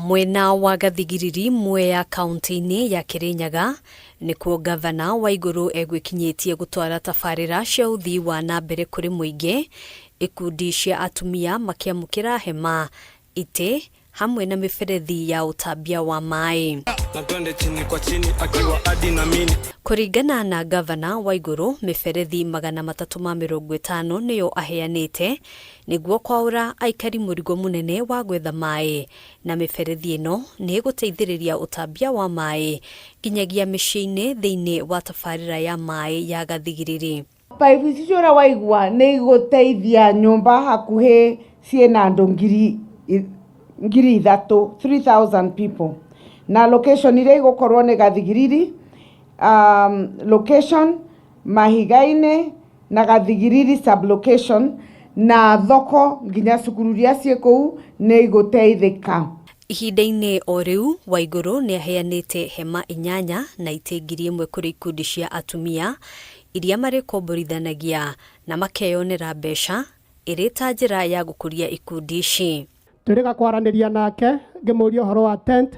Mwena wa Gathigiriri Mwea kaunti-inĩ ya Kirinyaga nĩkuo Gavana Waigũrũ egwĩkinyĩtie gũtwara tabarĩra cia ũthii wa na mbere kũrĩ mũingĩ, ikundi cia atumia makĩamũkĩra hema, itĩ hamwe na mĩberethi ya ũtambia wa maĩ. Na twende chini kwa chini akiwa adi na mini. Kũringana na Gavana Waigũrũ, mĩberethi 350 nĩyo aheanĩte nĩguo kwaũra aikari mũrigo mũnene wa gwetha maĩ, na mĩberethi ĩno nĩ ĩgũteithĩrĩria ũtambia wa maĩ nginyagia mĩciĩ-inĩ thĩinĩ wa tabarĩra ya maĩ ya Gathigiriri. Pipe ici ũrĩa waigua nĩ igũteithia nyũmba hakuhĩ ciĩna andũ 3,000, 3000 people, na location iria igũkorwo nĩ Gathigiriri location, Mahiga-inĩ na Gathigiriri sub-location, na thoko nginya cukuru iria ciĩ kũu nĩ igũteithĩka. Ihinda-inĩ o rĩu, Waigũrũ nĩ aheanĩte hema 8 na itĩ 1000 kũrĩ ikundi cia atumia iria marĩkomborithanagia na makeyonera mbeca ĩrĩ ta njĩra ya gũkũria ikundi ici. Twĩrĩga kwaranĩria nake ngĩmũria ũhoro wa tent,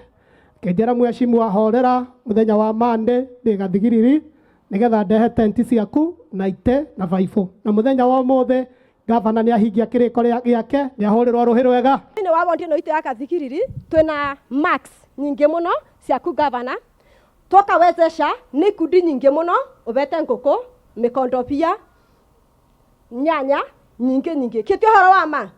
akĩnjĩra, "Mheshimiwa, horera, mũthenya wa Monday ndĩ Gathigiriri nĩgetha ndehe tent ciaku na itĩ na baibũ." Na mũthenya wa ũmũthĩ gavana nĩ ahingia kĩrĩko gĩake, nĩ ahũrĩrwo rũhĩ rwega. Thĩinĩ wa wondi ĩno itũ ya Gathigiriri twĩna marks nyingĩ mũno ciaku, gavana. Twakawezesha nĩ ikundi nyingĩ mũno, ũbete ngũkũ, mĩkondobia, nyanya nyingĩ nyingĩ kĩti ũhoro wa ma.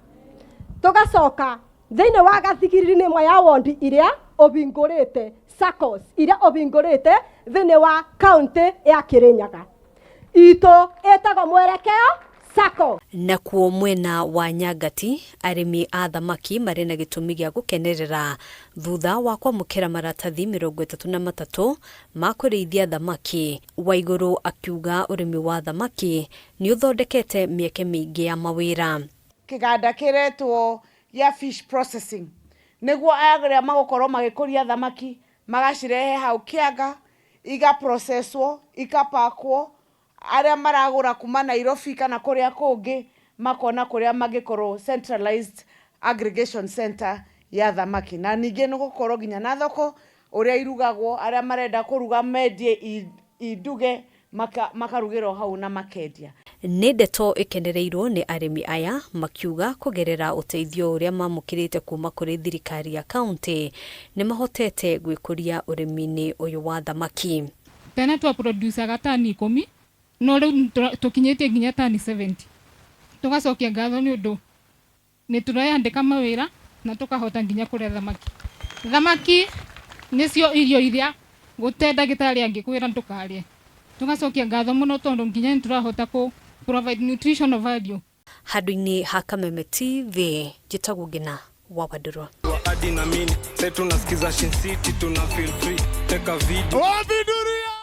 Tũgacoka thĩinĩ wa Gathigiriri nĩ ĩmwe ya wondi iria ũhingũrĩte SACCOs iria ũhingũrĩte thĩinĩ wa kaunti ya Kirinyaga itũ ĩtagwo Mwelekeo SACCO. Nakuo mwena wa Nyangati, arĩmi a thamaki marĩ na gĩtũmi gĩa gũkenerera thutha wa kwamũkĩra maratathi 33 ma kũrĩithia thamaki. Waigũrũ akiuga ũrĩmi wa thamaki nĩ ũthondekete mĩeke mĩingĩ ya mawĩra. Kĩganda kĩretwo gĩa fish processing nĩguo arĩa magũkorwo magĩkũria thamaki magacirehe hau kĩanga, igaprocesswo, ikapakwo, arĩa maragũra kuma Nairobi kana kũrĩa kũngĩ makona kũrĩa mangĩkorwo centralized aggregation center ya thamaki. Na ningĩ nĩ gũkorwo nginya na thoko ũrĩa irugagwo, arĩa marenda kũruga mendie induge makarugĩrwo hau na makendia. Nĩ ndeto ĩkenereirwo nĩ arĩmi aya, makiuga kũgerera ũteithio ũrĩa mamũkĩrĩte kuma kũrĩ thirikari ya kaunti nĩ mahotete gwĩkũria ũrĩmi-inĩ ũyũ wa thamaki. Tene twa producaga tani 10, no rĩu tũkinyĩtie nginya tani 70. Tũgacokia ngatho nĩ ũndũ nĩ tũreyandĩka mawĩra na tũkahota nginya kũrĩa thamaki. Thamaki nĩcio irio iria gũte ndagĩtarĩ angĩkwĩra ndũkarĩe. Tũgacokia ngatho mũno tondũ nginya nĩ tũrahota kũ provide nutritional value. Handũ-inĩ ha Kameme TV, njĩtagwo Ngina wa Wandũrũ. Adi na mini sai tunasikiza Shin City, tuna feel free, teka video. Wapi?